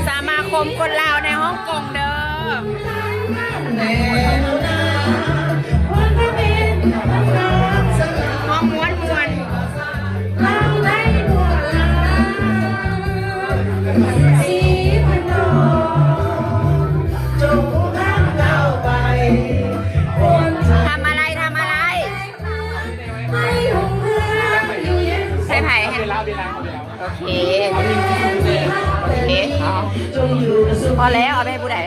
ສະມາຄົມຄົນລາວໃນຮົງກົງເດີ. ຮ້ອງມ່ວນໆ. ທຳອະໄລ ທຳອະໄລ? ໃຫ້ໃຜ? ໂອເຄ ໂອເຄ ພໍແລ້ວ. ເອົາໄປໃຫ້ຜູ້ໃດ?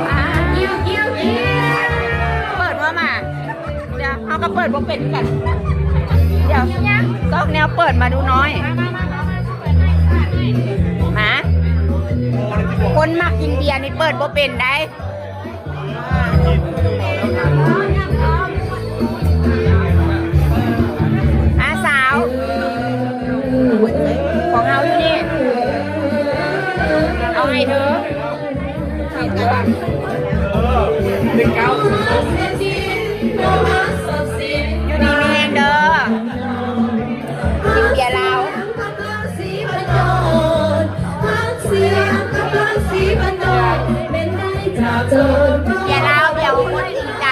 ອ່າ ເປີດບໍ່ມາ? ດຽວ ເຮົາກໍເປີດບໍ່ເປັນຄືກັນ. ດຽວ ຊອກແນວເປີດມາດູໜ້ອຍ. ມາ ຄົນມັກກິນເບຍນີ້ເປີດບໍ່ເປັນໄດ໋. ອາ ສາວ ຂອງເຮົາຢູ່ນີ້ ເອົາໃຫ້ເທີ. ຢູ່ດີມີແຮງເດີ ກິນເບຍລາວ. ເບຍລາວ ເບຍຄົນຈິງໃຈ.